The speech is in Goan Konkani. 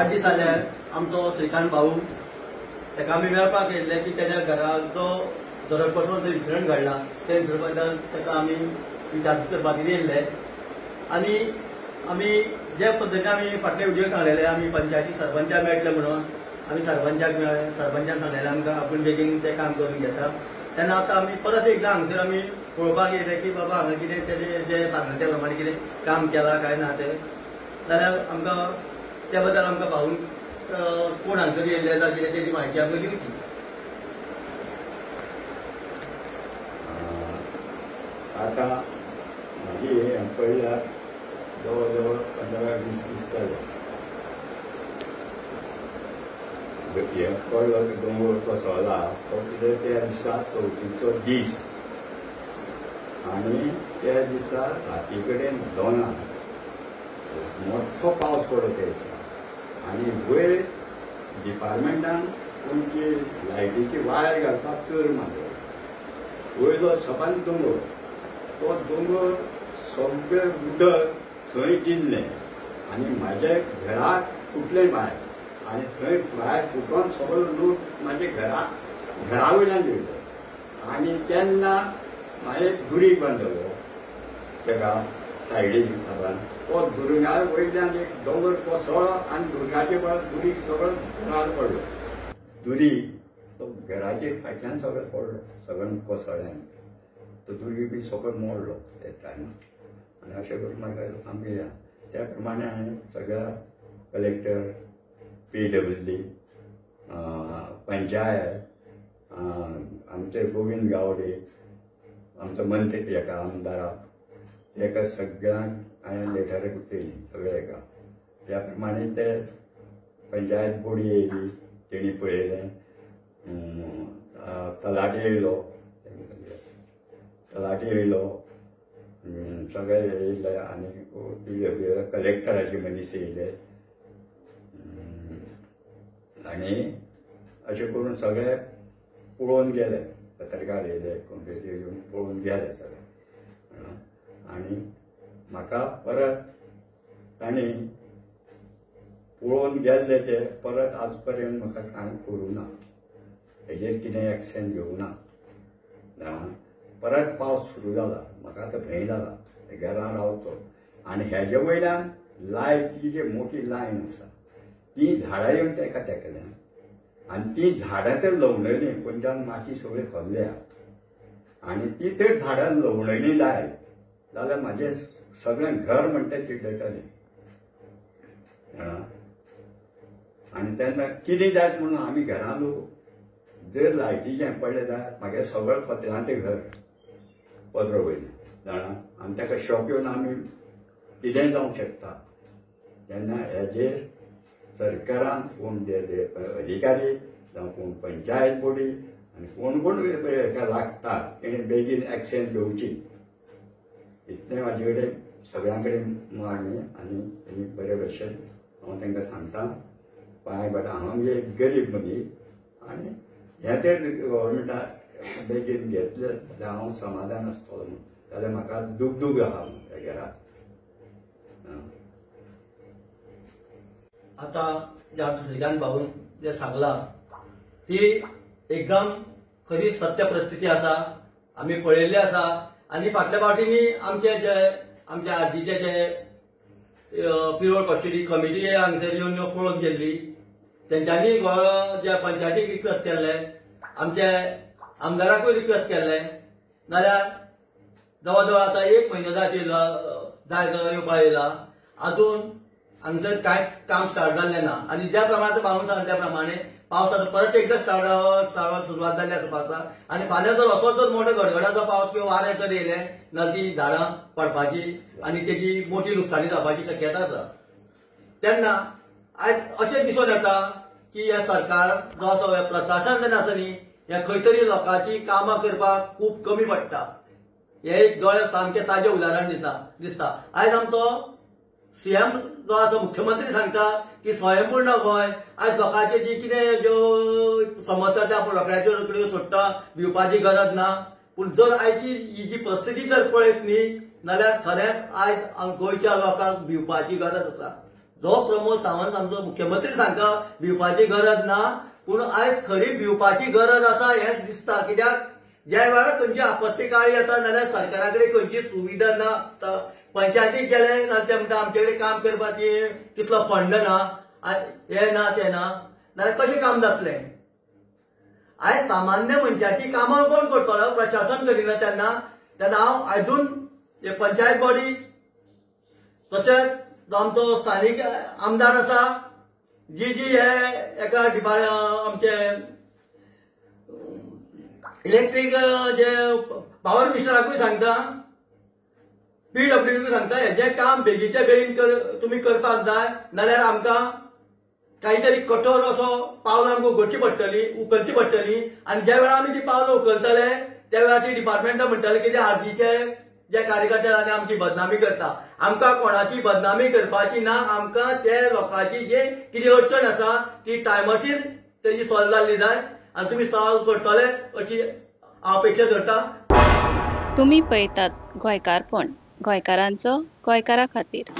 8 दीस जाले आमचो श्रीकांत भाऊ ताका आमी मेळपाक येयल्ले की तेज्या घराचो दरड पसून जो इन्सिडंट घडला त्या इन्सिडंट बद्दल ताका आमी विचारपूस करपाक येयल्ले आनी आमी जे पद्दतीन आमी फाटले व्हिडियो सांगलेले आमी पंचायती सरपंचाक मेळटले म्हणून आमी सरपंचाक मेळ्ळे. सरपंचान सांगलेले आमकां आपूण बेगीन तें काम करून घेता. तेन्ना आतां आमी परत एकदां हांगसर आमी पळोवपाक येयले की बाबा हांगा कितें तेजें जें सांगलें त्या प्रमाणे कितें काम केलां काय ना तें, जाल्यार आमकां त्या बद्दल आमकां भाऊन कोण हांगसर येयल्ले जाल्यार कितें तेजी म्हायती आमकां दिवची. आतां म्हाजी हें पळयल्यार जवळ जवळ 15-20 दीस जाले. हें पडलो दोंगर कोसळ्ळा तो कितें त्या दिसा चवथीचो दीस आनी त्या दिसा राती कडेन 2 मोठो पावस पडलो त्या दिसा आनी वयर डिपार्टमेंटान तुमची लायटीची वायर घालपाक चर मारलो. वयलो सपान दोंगर, तो दोंगर सगळें उदक थंय जिरलें आनी म्हाज्या घराक फुटलें भायर आनी थंय भायर फुटोन सगळो लोक म्हाज्या घरा वयल्यान येयलो आनी तेन्ना हांवें दुरीग बांदलो तेका सायडीक साबान. तो दुर्गा वयल्यान एक दोंगर कोसळ्ळो आनी दुर्गाचे दुरीग सगळो घरार पडलो. दुरीग तो घराचे फाटल्यान सगळो पडलो, सगळ्यान कोसळ्ळ्यान तो दुरीग बी सगळो मोडलो त्या टायमार. आनी अशें करून म्हाका सामकें त्या प्रमाणे हांवें सगळ्या कलेक्टर, PWD, panchayat, आमचे गोविंद गावडे, आमचो मंत्री एका आमदाराक, तेका सगळ्यांक हांवें लेटरां केली सगळे एका. त्या प्रमाणे ते पंचायत बोडी येयली, तेणी पळयलें, तलाठी येयलो, सगळे येयले आनी कलेक्टराचे मनीस येयले आनी अशें करून सगळे पळोवन गेले. पत्रकार येयले, कोण येवन पळोवन गेले सगळे. आनी म्हाका परत तांणी पळोवन गेल्ले ते परत आज पर्यंत म्हाका कांय करूं ना, हेजेर कितें एक्शन घेवं ना. परत पावस सुरू जाला, म्हाका आतां भंय जाला घरान रावचो. आनी हेजे वयल्यान लायटी जी मोठी लायन आसा ती झाडां येवन तेका तेकल्या आनी ती झाडां तर लवणली, खंयच्यान माती सगळी खोल्ल्या आनी ती तर झाडां लवणली जाय जाल्यार म्हाजें सगळें घर म्हणटा चिड्डयतालें जाणा. आनी तेन्ना कितें जायत म्हणून आमी घरान लोक जर लायटीचें पडलें जाल्यार म्हागे सगळें पत्र्यांचें घर पत्रो वयलें जाणा. आनी ताका शॉक येवन आमी कितेंय जावंक शकता. तेन्ना हेजेर सरकारान कोण जे अधिकारी जावं कोण पंचायत बोडी आनी कोण कोण हेका लागता तेणी बेगीन एक्शन घेवची. इतलें म्हाजे कडेन सगळ्यां कडेन मागणें आनी तेणी बरे भशेन हांव तांकां सांगता पांय पडटा. हांव म्हणजे एक गरीब मनीस आनी हें तर गव्हर्मेंटान बेगीन घेतलें जाल्यार हांव समाधान आसतलो म्हणून, जाल्यार म्हाका दुगदूग आहा त्या घराक. आतां जे आमच्या श्रीकांत भाऊन जे सांगलां ती एकदम खरी सत्य परिस्थिती आसा, आमी पळयल्ली आसा. आनी फाटल्या फावटींनी आमचे जे आमच्या आजीचे जे पिरोड कस्टडी कमिटी हांगसर येवन पळोवन गेल्ली, तेंच्यांनी जे पंचायतीक रिक्वेस्ट केल्ले, आमचे आमदाराकूय रिक्वेस्ट केल्ले. नाल्यार जवळ जवळ आतां 1 म्हयनो जायत येयला, जायत येवपा येयला, आजून हांगसर कांयच काम स्टार्ट जाल्लें ना. आनी ज्या प्रमाणे भाऊन सांगलें त्या प्रमाणे पावस आतां परत एकदां स्टार्ट सुरवात जाल्ली आसा पावसा. आनी फाल्यां जर असोच जर मोठो गडगडाचो पावस किंवा वारें जर येयलें नदी झाडां पडपाची आनी तेजी मोठी लुकसाणी जावपाची शक्यता आसा. तेन्ना आयज अशें दिसून येता की हें सरकार जो आसा, हें प्रशासन जेन्ना आसा न्ही, हें खंय तरी लोकांची कामां करपाक खूब कमी पडटा. हें एक दोळे सामकें ताजें उदाहरण दिसता. आयज आमचो सीएम जो आसा, मुख्यमंत्री सांगता की स्वयंपूर्ण गोंय, आयज लोकांची जी कितें ज्यो समस्या त्या आपूण रोखड्याच्यो रोखड्यो सोडटा, भिवपाची गरज ना. पूण जर आयची ही जी परिस्थिती जर पळयत न्ही जाल्यार खरेंच आयज गोंयच्या लोकांक भिवपाची गरज आसा. जो प्रमोद सावंत आमचो मुख्यमंत्री सांगता भिवपाची गरज ना, पूण आयज खरी भिवपाची गरज आसा हें दिसता. कित्याक ज्या वेळार खंयची आपत्ती काळ येता जाल्यार सरकारा कडेन खंयची सुविधा ना आसता. पंचायतीक गेले जाल्यार ते म्हणटा आमचे कडेन काम करपाची तितलो फंड ना, हें ना तें ना, जाल्यार कशें काम जातलें? आयज सामान्य मनशाची कामां कोण करतलो? प्रशासन करिना. तेन्ना तेन्ना हांव आजून पंचायत बॉडी तशेंच जो आमचो स्थानीक आमदार आसा जी जी हे एका आमचे इलेक्ट्रीक जे पावर मिनिस्टराकूय सांगता, पीडब्ल्यूडीकूय सांगता, हेजें काम बेगीचे बेगीन तुमी करपाक जाय, नाल्यार आमकां काहीतरी कठोर असो पावलां आमकां उखलची पडटली, उखलची पडटली. आनी ज्या वेळार आमी ती पावलां उखलतले त्या वेळार ती डिपार्टमेंटां म्हणटले की ते आर्दीचे जे कार्यकर्ते आनी आमची बदनामी करता. आमकां कोणाची बदनामी करपाची ना. आमकां ते लोकांची जे कितें अडचण आसा ती टायमाचेर तेजी सॉल्व जाल्ली जाय आनी तुमी सॉल्व करतले अशी हांव अपेक्षा धरता. तुमी पळयतात गोंयकारपण, गोंयकारांचो गोंयकारा खातीर.